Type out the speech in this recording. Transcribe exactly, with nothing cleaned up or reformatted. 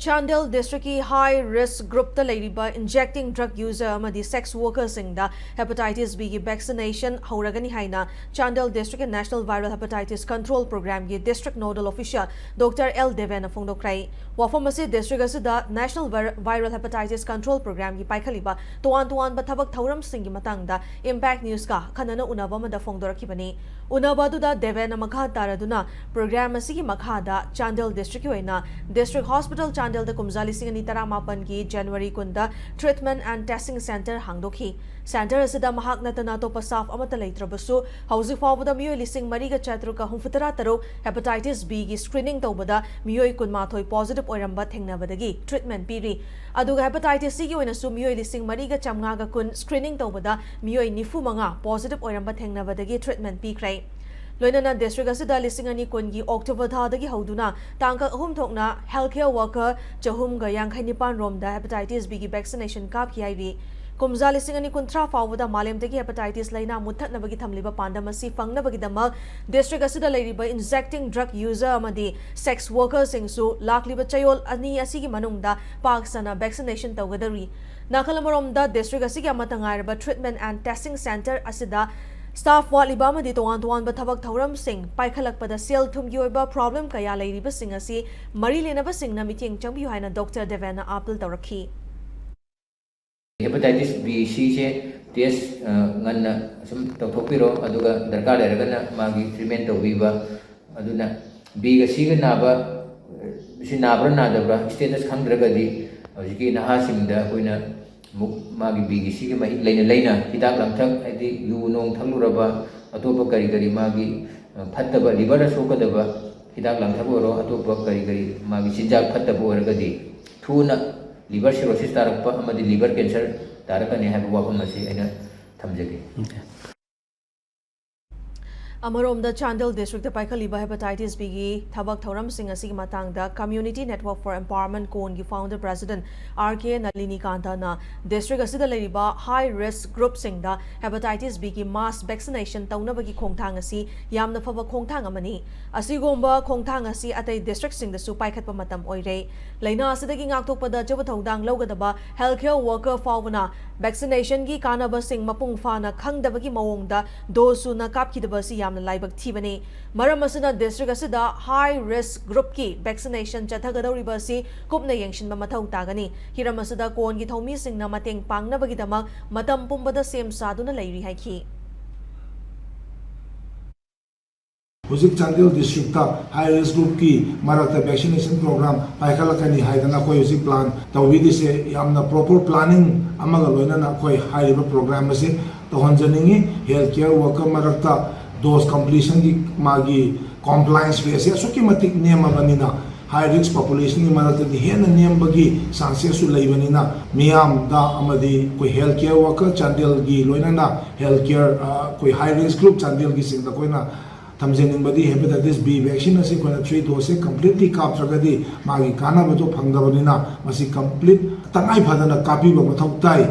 ꯆꯥꯟꯗꯦꯜ ꯗꯤꯁꯇ꯭ꯔꯤꯛꯀꯤ ꯍꯥꯏ ꯔꯤꯁꯛ ꯒ꯭ꯔꯨꯞꯇ ꯂꯩꯔꯤꯕ ꯏꯟꯖꯦꯛꯇꯤꯡ ꯗ꯭ꯔꯒ ꯌꯨꯖꯔ ꯑꯃꯗꯤ ꯁꯦꯛꯁ ꯋꯥꯔꯀꯔꯁꯤꯡꯗ ꯍꯦꯄꯥꯇꯥꯏꯇꯤꯁ ꯕꯤꯒꯤ ꯚꯦꯛꯁꯤꯅꯦꯁꯟ ꯍꯧꯔꯒꯅꯤ ꯍꯥꯏꯅ ꯆꯥꯟꯗꯦꯜ ꯗꯤꯁꯇ꯭ꯔꯤꯛꯀꯤ ꯅꯦꯁꯅꯦꯜ ꯚꯥꯏꯔꯦꯜ ꯍꯦꯄꯥꯇꯥꯏꯇꯤꯁ ꯀꯟꯇ꯭ꯔꯣꯜ ꯄ꯭ꯔꯣꯒ꯭ꯔꯥꯝꯒꯤ district nodal official doctor L ꯗꯦꯕꯦꯟꯅ ꯐꯣꯡꯗꯣꯛꯈ꯭ꯔꯦ꯫ ꯋꯥꯐꯝ ꯑꯁꯤ ꯗꯤꯁꯇ꯭ꯔꯤꯛ ꯑꯁꯤꯗ ꯅꯦꯁꯅꯦꯜ ꯚꯥꯏꯔ-, ꯚꯥꯏꯔꯦꯜ ꯍꯦꯄꯥꯇꯥꯏꯇꯤꯁ ꯀꯟꯇ꯭ꯔꯣꯜ ꯄ꯭ꯔꯣꯒ꯭ꯔꯥꯝꯒꯤ ꯄꯥꯏꯈꯠꯂꯤꯕ ꯇꯣꯉꯥꯟ ꯇꯣꯉꯥꯟꯕ ꯊꯕꯛ ꯊꯧꯔꯝꯁꯤꯡꯒꯤ ꯃꯇꯥꯡꯗ ꯏꯝꯄꯦꯛ ꯅ꯭ꯌꯨꯁꯀ ꯑꯈꯟꯅꯅ ꯎꯅꯕ ꯑꯃꯗ ꯐꯣꯡꯗꯣꯔꯛꯈꯤꯕꯅꯤ꯫ ꯎꯅꯕ ꯑꯗꯨꯗ ꯗꯦꯕꯦꯟꯅ ꯃꯈꯥ ꯇꯥꯔꯗꯨꯅ ꯄ꯭ꯔꯣꯒ꯭ꯔꯥꯝ ꯑꯁꯤꯒꯤ ꯃꯈꯥꯗ ꯆꯥꯟꯗꯦꯜ ꯗꯤꯁꯇ꯭ꯔꯤꯛꯀꯤ ꯑꯣꯏꯅ ꯗꯤꯁꯇ꯭ꯔꯤꯛ ꯍꯣꯁꯄꯤꯇꯥꯜ ꯆꯥꯟꯗꯦꯜꯗ ꯀꯨꯝꯖꯥ ꯂꯤꯁꯤꯡ ꯑꯅꯤ ꯇꯔꯥꯃꯥꯄꯟꯒꯤ ꯖꯅꯋꯥꯔꯤ ꯀꯨꯟꯗ ꯇ꯭ꯔꯤꯠꯃꯦꯟ ꯑꯦꯟ ꯇꯦꯁꯇꯤꯡ ꯁꯦꯟꯇꯔ ꯍꯥꯡꯗꯣꯛꯈꯤ꯫ ꯁꯦꯟꯇꯔ ꯑꯁꯤꯗ ꯃꯍꯥꯛ ꯅꯠꯇꯅ ꯑꯇꯣꯞꯄ ꯁ꯭ꯇꯥꯐ ꯑꯃꯠꯇ ꯂꯩꯇ꯭ꯔꯕꯁꯨ, ꯍꯧꯖꯤꯛ ꯐꯥꯎꯕꯗ ꯃꯤꯑꯣꯏ ꯂꯤꯁꯤꯡ ꯃꯔꯤꯒ ꯆꯥꯇ꯭ꯔꯨꯛꯀ ꯍꯨꯝꯐꯨꯇꯔꯥ ꯇꯔꯨꯛ ꯍꯦꯄꯥꯇꯥꯏꯇꯤꯁ ꯕꯤꯒꯤ ꯁ꯭ꯀ꯭ꯔꯤꯅꯤꯡ ꯇꯧꯕꯗ ꯃꯤꯑꯣꯏ ꯀꯨꯟꯃꯥꯊꯣꯏ ꯄꯣꯖꯤꯇꯤꯚ ꯑꯣꯏꯔꯝꯕ ꯊꯦꯡꯅꯕꯗꯒꯤ ꯇ꯭ꯔꯤꯠꯃꯦꯟ ꯄꯤꯔꯤ꯫ ꯑꯗꯨꯒ ꯍꯦꯄꯥꯇꯥꯏꯇꯤꯁ ꯁꯤꯒꯤ ꯑꯣꯏꯅꯁꯨ ꯃꯤꯑꯣꯏ ꯂꯤꯁꯤꯡ ꯃꯔꯤꯒ ꯆꯥꯝꯃꯉꯥꯒ ꯀꯨꯟ ꯁ꯭ꯀ꯭ꯔꯤꯅꯤꯡ ꯇꯧꯕꯗ ꯃꯤꯑꯣꯏ ꯅꯤꯐꯨ ꯃꯉꯥ ꯄꯣꯖꯤꯇꯤꯚ ꯑꯣꯏꯔꯝꯕ ꯊꯦꯡꯅꯕꯗꯒꯤ ꯇ꯭ꯔꯤꯠꯃꯦꯟ ꯄꯤꯈ꯭ꯔꯦ꯫ ꯂꯣꯏꯅꯅ ꯗꯤꯁꯇ꯭ꯔꯤꯛ ꯑꯁꯤꯗ ꯂꯤꯁꯤꯡ ꯑꯅꯤ ꯀꯨꯟꯒꯤ ꯑꯣꯛꯇꯣꯕꯔ ꯊꯥꯗꯒꯤ ꯍꯧꯗꯨꯅ ꯇꯥꯡꯀꯛ ꯑꯍꯨꯝ ꯊꯣꯛꯅ ꯍꯦꯜꯊ ꯀꯦꯌꯔ ꯋꯥꯔꯀꯔ ꯆꯍꯨꯝꯒ ꯌꯥꯡꯈꯩ ꯅꯤꯄꯥꯟ ꯔꯣꯝꯗ ꯍꯦꯄꯥꯇꯥꯏꯇꯤꯁ ꯕꯤꯒꯤ ꯚꯦꯛꯁꯤꯅꯦꯁꯟ ꯀꯥꯞꯈꯤ ꯍꯥꯏꯔꯤ꯫ ꯀꯨꯝꯖꯥ ꯂꯤꯁꯤꯡ ꯑꯅꯤ ꯀꯨꯟꯊ꯭ꯔꯥ ꯐꯥꯎꯕꯗ ꯃꯥꯂꯦꯝꯗꯒꯤ ꯍꯦꯄꯥꯇꯥꯏꯇꯤꯁ ꯂꯥꯏꯅꯥ ꯃꯨꯠꯊꯠꯅꯕꯒꯤ ꯊꯝꯂꯤꯕ ꯄꯥꯟꯗꯝ ꯑꯁꯤ ꯐꯪꯅꯕꯒꯤꯗꯃꯛ ꯗꯤꯁꯇ꯭ꯔꯤꯛ ꯑꯁꯤꯗ ꯂꯩꯔꯤꯕ ꯏꯟꯖꯦꯛꯇꯤꯡ ꯗ꯭ꯔꯒ ꯌꯨꯖꯔ ꯑꯃꯗꯤ ꯁꯦꯛꯁ ꯋꯥꯔꯀꯔꯁꯤꯡꯁꯨ ꯂꯥꯛꯂꯤꯕ ꯆꯌꯣꯜ ꯑꯅꯤ ꯑꯁꯤꯒꯤ ꯃꯅꯨꯡꯗ ꯄꯥꯛ ꯁꯟꯅ ꯚꯦꯛꯁꯤꯅꯦꯁꯟ ꯇꯧꯒꯗꯧꯔꯤ꯫ ꯅꯥꯀꯜ ꯑꯃꯔꯣꯝꯗ, ꯗꯤꯁꯇ꯭ꯔꯤꯛ ꯑꯁꯤꯒꯤ ꯑꯃꯠꯇ ꯉꯥꯏꯔꯕ ꯇ꯭ꯔꯤꯠꯃꯦꯟ ꯑꯦꯟ ꯇꯦꯁꯇꯤꯡ ꯁꯦꯟꯇꯔ ꯑꯁꯤꯗ ꯁ꯭ꯇꯥꯐ ꯋꯥꯠꯂꯤꯕ ꯑꯃꯗꯤ ꯇꯣꯉꯥꯟ ꯇꯣꯉꯥꯟꯕ ꯊꯕꯛ ꯊꯧꯔꯝꯁꯤꯡ ꯄꯥꯏꯈꯠꯂꯛꯄꯗ ꯁꯦꯜ ꯊꯨꯝꯒꯤ ꯑꯣꯏꯕ ꯄ꯭ꯔꯣꯕ꯭ꯂꯦꯝ ꯀꯌꯥ ꯂꯩꯔꯤꯕꯁꯤꯡ ꯑꯁꯤ ꯃꯔꯤ ꯂꯩꯅꯕꯁꯤꯡꯅ ꯃꯤꯠꯌꯦꯡ ꯆꯪꯕꯤꯌꯨ ꯍꯥꯏꯅ ꯗꯣꯛꯇꯔ ꯗꯦꯕꯦꯟꯅ ꯑꯥꯄꯤꯜ ꯇꯧꯔꯛꯈꯤ꯫ ꯍꯦꯄꯥꯇꯥꯏꯇꯤꯁ ꯕꯤ ꯁꯤꯁꯦ ꯇꯦꯁ, ꯑ, ꯉꯟꯅ ꯁꯨꯝ ꯇꯧꯊꯣꯛꯄꯤꯔꯣ, ꯑꯗꯨꯒ ꯗꯔꯀꯥꯔ ꯂꯩꯔꯒꯅ ꯃꯥꯒꯤ ꯇ꯭ꯔꯤꯠꯃꯦꯟ ꯇꯧꯕꯤꯕ꯫ ꯑꯗꯨꯅ ꯕꯤꯒ ꯁꯤꯒ ꯅꯥꯕ, ꯑ, ꯁꯤ ꯅꯥꯕ꯭ꯔꯥ ꯅꯥꯗꯕ꯭ꯔꯥ ꯁ꯭ꯇꯦꯇꯁ ꯈꯪꯗ꯭ꯔꯒꯗꯤ ꯍꯧꯖꯤꯛꯀꯤ ꯅꯍꯥꯁꯤꯡꯗ ꯑꯩꯈꯣꯏꯅ ꯑꯃꯨꯛ ꯃꯥꯒꯤ ꯕꯤꯒꯤ ꯁꯤꯒꯤ ꯃꯍꯤꯛ ꯂꯩꯅ ꯂꯩꯅ ꯍꯤꯗꯥꯛ ꯂꯥꯡꯊꯛ, ꯍꯥꯏꯗꯤ ꯌꯨ ꯅꯣꯡ ꯊꯛꯂꯨꯔꯕ, ꯑꯇꯣꯞꯄ ꯀꯔꯤ ꯀꯔꯤ ꯃꯥꯒꯤ, ꯑ, ꯐꯠꯇꯕ, ꯂꯤꯚꯔꯗ ꯁꯣꯛꯀꯗꯕ ꯍꯤꯗꯥꯛ ꯂꯥꯡꯊꯛ ꯑꯣꯏꯔꯣ, ꯑꯇꯣꯞꯄ ꯀꯔꯤ ꯀꯔꯤ ꯃꯥꯒꯤ ꯆꯤꯟꯖꯥꯛ ꯐꯠꯇꯕ ꯑꯣꯏꯔꯒꯗꯤ ꯊꯨꯅ ꯂꯤꯚꯔ ꯁꯤꯔꯣꯁꯤꯁ ꯇꯥꯔꯛꯄ ꯑꯃꯗꯤ ꯂꯤꯚꯔ ꯀꯦꯟꯁꯔ ꯇꯥꯔꯛꯀꯅꯤ ꯍꯥꯏꯕ ꯋꯥꯐꯝ ꯑꯁꯤ ꯑꯩꯅ ꯊꯝꯖꯒꯦ꯫ ꯑꯃꯔꯣꯝꯗ, ꯆꯥꯟꯗꯦꯜ ꯗꯤꯁꯇ꯭ꯔꯤꯛꯇ ꯄꯥꯏꯈꯠꯂꯤꯕ ꯍꯦꯄꯥꯇꯥꯏꯇꯤꯁ ꯕꯤꯒꯤ ꯊꯕꯛ ꯊꯧꯔꯝꯁꯤꯡ ꯑꯁꯤꯒꯤ ꯃꯇꯥꯡꯗ Community Network for Empowerment, ꯀꯣꯟꯒꯤ ꯐꯥꯎꯟꯗꯔ ꯄ꯭ꯔꯦꯁꯤꯗꯦꯟꯠ ꯑꯥꯔ ꯀꯦ ꯅꯂꯤꯅꯤꯀꯥꯟꯇꯅ ꯗꯤꯁꯇ꯭ꯔꯤꯛ ꯑꯁꯤꯗ ꯂꯩꯔꯤꯕ ꯍꯥꯏ ꯔꯤꯁꯛ ꯒ꯭ꯔꯨꯞꯁꯤꯡꯗ ꯍꯦꯄꯥꯇꯥꯏꯇꯤꯁ ꯕꯤꯒꯤ ꯃꯥꯁ ꯚꯦꯛꯁꯤꯅꯦꯁꯟ ꯇꯧꯅꯕꯒꯤ ꯈꯣꯡꯊꯥꯡ ꯑꯁꯤ ꯌꯥꯝꯅ ꯐꯕ ꯈꯣꯡꯊꯥꯡ ꯑꯃꯅꯤ꯫ ꯑꯁꯤꯒꯨꯝꯕ ꯈꯣꯡꯊꯥꯡ ꯑꯁꯤ ꯑꯇꯩ ꯗꯤꯁꯇ꯭ꯔꯤꯛꯁꯤꯡꯗꯁꯨ ꯄꯥꯏꯈꯠꯄ ꯃꯇꯝ ꯑꯣꯏꯔꯦ꯫ ꯂꯥꯏꯅꯥ ꯑꯁꯤꯗꯒꯤ ꯉꯥꯛꯊꯣꯛꯄꯗ ꯑꯆꯧꯕ ꯊꯧꯗꯥꯡ ꯂꯧꯒꯗꯕ ꯍꯦꯜꯊ ꯀꯦꯌꯔ ꯋꯥꯔꯀꯔ ꯐꯥꯎꯕꯅ ꯚꯦꯛꯁꯤꯅꯦꯁꯟꯒꯤ ꯀꯥꯟꯅꯕꯁꯤꯡ ꯃꯄꯨꯡ ꯐꯥꯅ ꯈꯪꯗꯕꯒꯤ ꯃꯑꯣꯡꯗ ꯗꯣꯁ ꯁꯨꯅ ꯀꯥꯞꯈꯤꯗꯕ ꯑꯁꯤ ꯌꯥꯝꯅ ꯂꯥꯏꯕꯛ ꯊꯤꯕꯅꯤ꯫ ꯃꯔꯝ ꯑꯁꯤꯅ, ꯗꯤꯁꯇ꯭ꯔꯤꯛ ꯑꯁꯤꯗ ꯍꯥꯏ ꯔꯤꯁꯛ ꯒ꯭ꯔꯨꯞꯀꯤ ꯚꯦꯛꯁꯤꯅꯦꯁꯟ ꯆꯠꯊꯒꯗꯧꯔꯤꯕ ꯑꯁꯤ ꯀꯨꯞꯅ ꯌꯦꯡꯁꯤꯟꯕ ꯃꯊꯧ ꯇꯥꯒꯅꯤ꯫ ꯍꯤꯔꯝ ꯑꯁꯤꯗ ꯀꯣꯟꯒꯤ ꯊꯧꯃꯤꯁꯤꯡꯅ ꯃꯇꯦꯡ ꯄꯥꯡꯅꯕꯒꯤꯗꯃꯛ ꯃꯇꯝ ꯄꯨꯝꯕꯗ ꯁꯦꯝ ꯁꯥꯗꯨꯅ ꯂꯩꯔꯤ ꯍꯥꯏꯈꯤ꯫ ꯍꯧꯖꯤꯛ ꯆꯥꯟꯗꯦꯜ ꯗꯤꯁꯇ꯭ꯔꯤꯛꯇ ꯍꯥꯏ ꯔꯤꯁꯛ ꯒ꯭ꯔꯨꯞꯀꯤ ꯃꯔꯛꯇ ꯚꯦꯛꯁꯤꯅꯦꯁꯟ ꯄ꯭ꯔꯣꯒ꯭ꯔꯥꯝ ꯄꯥꯏꯈꯠꯂꯛꯀꯅꯤ ꯍꯥꯏꯗꯅ ꯑꯩꯈꯣꯏ ꯍꯧꯖꯤꯛ ꯄ꯭ꯂꯥꯟ ꯇꯧꯕꯤꯔꯤꯁꯦ꯫ ꯌꯥꯝꯅ ꯄ꯭ꯔꯣꯄꯔ ꯄ꯭ꯂꯥꯅꯤꯡ ꯑꯃꯒ ꯂꯣꯏꯅꯅ ꯑꯩꯈꯣꯏ ꯍꯥꯏꯔꯤꯕ ꯄ꯭ꯔꯣꯒ꯭ꯔꯥꯝ ꯑꯁꯤ ꯇꯧꯍꯟꯖꯅꯤꯡꯉꯤ꯫ ꯍꯦꯜꯊ ꯀꯦꯌꯔ ꯋꯥꯔꯀꯔ ꯃꯔꯛꯇ ꯗꯣꯁ ꯀꯝꯄ꯭ꯂꯤꯁꯟꯒꯤ ꯃꯥꯒꯤ ꯀꯣꯝꯄ꯭ꯂꯥꯏꯟꯁ ꯔꯦꯠꯁꯦ ꯑꯁꯨꯛꯀꯤ ꯃꯇꯤꯛ ꯅꯦꯝꯃꯕꯅꯤꯅ, ꯍꯥꯏ ꯔꯤꯁꯛ ꯄꯣꯄꯨꯂꯦꯁꯟꯒꯤ ꯃꯔꯛꯇꯗꯤ ꯍꯦꯟꯅ ꯅꯦꯝꯕꯒꯤ ꯆꯥꯟꯁꯦꯁꯁꯨ ꯂꯩꯕꯅꯤꯅ, ꯃꯤꯌꯥꯝꯗ ꯑꯃꯗꯤ ꯑꯩꯈꯣꯏ ꯍꯦꯜꯊ ꯀꯦꯌꯔ ꯋꯥꯔꯀꯔ ꯆꯥꯟꯗꯦꯜꯒꯤ ꯂꯣꯏꯅꯅ ꯍꯦꯜꯊ ꯀꯦꯌꯔ, ꯑ, ꯑꯩꯈꯣꯏ ꯍꯥꯏ ꯔꯤꯁꯛ ꯒ꯭ꯔꯨꯞ ꯆꯥꯟꯗꯦꯜꯒꯤꯁꯤꯡꯗ ꯑꯩꯈꯣꯏꯅ ꯊꯝꯖꯅꯤꯡꯕꯗꯤ, ꯍꯦꯄꯥꯇꯥꯏꯇꯤꯁ ꯕꯤ ꯚꯦꯛꯁꯤꯟ ꯑꯁꯤ ꯑꯩꯈꯣꯏꯅ ꯊ꯭ꯔꯤ ꯗꯣꯁꯁꯦ ꯀꯝꯄ꯭ꯂꯤꯠꯂꯤ ꯀꯥꯞꯇ꯭ꯔꯒꯗꯤ ꯃꯥꯒꯤ ꯀꯥꯟꯅꯕꯗꯣ ꯐꯪꯗꯕꯅꯤꯅ, ꯃꯁꯤ ꯀꯝꯄ꯭ꯂꯤꯠ ꯇꯉꯥꯏ ꯐꯗꯅ ꯀꯥꯞꯄꯤꯕ ꯃꯊꯧ ꯇꯥꯏ꯫